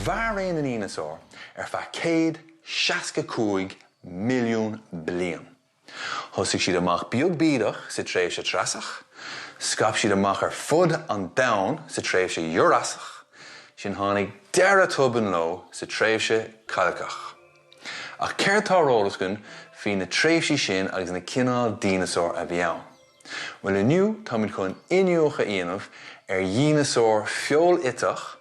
mhair ré na ndíneasár ar feadh 165 milliún bliain. Thosaigh siad amach beag bídeach sa tréimhse Treasach, scaip siad amach ar fud an domhain sa tréimhse Ghiúrasach, sin tháinig deireadh tobann leo sa tréimhse Chailceach. Ach céard tá ar eolas againn faoi na tréimhsí sin agus na cineál díneasár a bhí ann? Bhuel inniu táimid chun iniúchadh a dhéanamh ar dhíneasár feoil-iteach,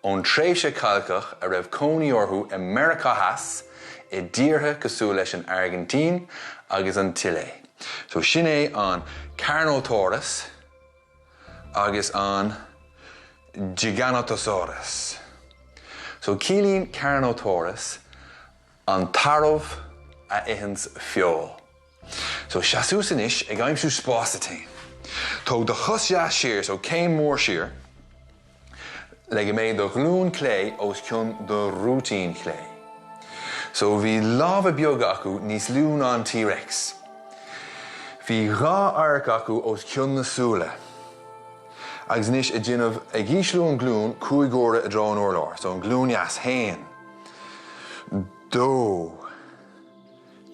ón tréimhse Chailceach a raibh cónaí orthu i Meiriceá Theas i dtíortha cosúil leis an Airgintín agus an tSile. So sin é an Carnotaurus agus an Giganotosaurus. So ciallaíonn Carnotaurus an tarbh a itheanns feoil. So seas suas anois ag aimsiú spás duit féin. Tóg do chos dheas siar, so céim mhór siar, le go mbeidh do ghlúin clé os cionn do rúitín chlé. So bhí lámha beaga acu níos lú ná an T-Rex. Bhí 2 adharc acu os cionn na súile. Agus anois ag déanamh, ag ísliú an glún 5 huaire i dtreo an urláir. So an glún dheas, haon, dó,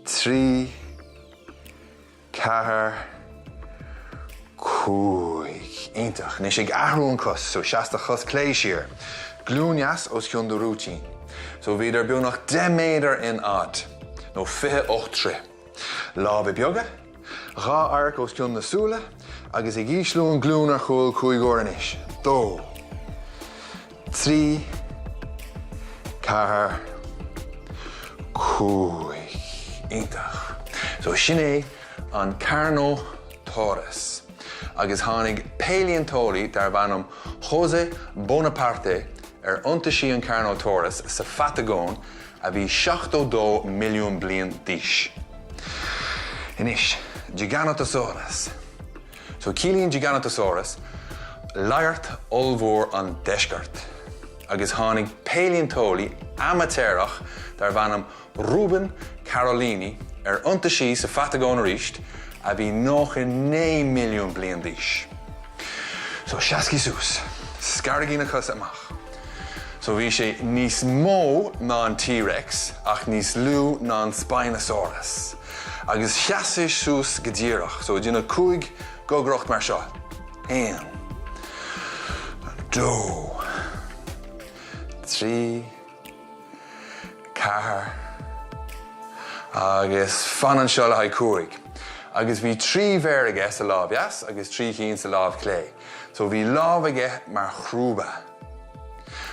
3, 4, 5. Iontach. Anois ag athrú an cos, so seas do chos clé siar. Glún dheas os cionn do rúitín. So bhíodar beagnach 10 méadar in fhad, nó 28 troigh. Lámha beaga, 2 adharc os cionn na súile, agus ag ísliú an glún ar chúl 5 uair anois. 2. 3, 4, 5. Iontach. So sin é an Carnotaurus. Agus tháinig pailiontólaí darbh ainm José Bonaparte ar iontaisí an Carnotaurus sa Phatagóin a bhí 72 milliún bliain d'aois. Anois, Giganotosaurus. So ciallaíonn Giganotosaurus laghairt ollmhór an deiscirt agus tháinig pailiontólaí amaitéarach darbh ainm Rubén Carolini ar iontaisí sa Phatagóin arís a bhí 99 milliún bliain d'aois. So seascaigí suas, scaraigí na cosa amach. So bhí sé níos mó ná an T-Rex ach níos lú ná an Spinosaurus. Agus sheas sé suas go díreach. So déanamh 5 gogaireacht mar seo. 1, 2, 3, 4, agus fan anseo le haghaidh 5. Agus bhí 3 mhéar aige sa lámh dheas agus 3 chinn sa lámh chlé. So bhí lámh aige mar chrúba.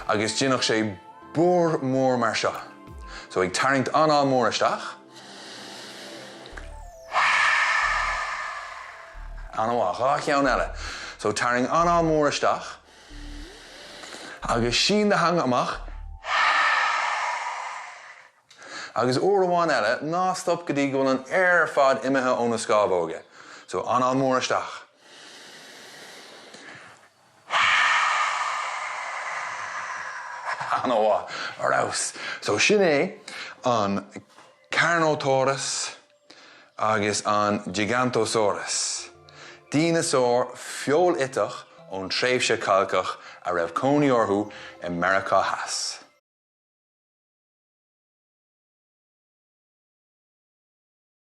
Agus dhéanfadh sé búr mór mar seo. So ag tarraingt anáil mór isteach. An-mhaith. 2 cheann eile. So tarraing anáil mór isteach. Agus sín do theanga amach. Agus uair amháin eile, ná stop go dtí go bhfuil an aer ar fad imithe ó na scámhóga. So anáil mór isteach. An-mhaith. Ar fheabhas. So sin é an Carnotaurus agus an Gigantosaurus, dineasár feoil-iteach ón tréimhse Chailceach a raibh cónaí orthu i Meiriceá Theas.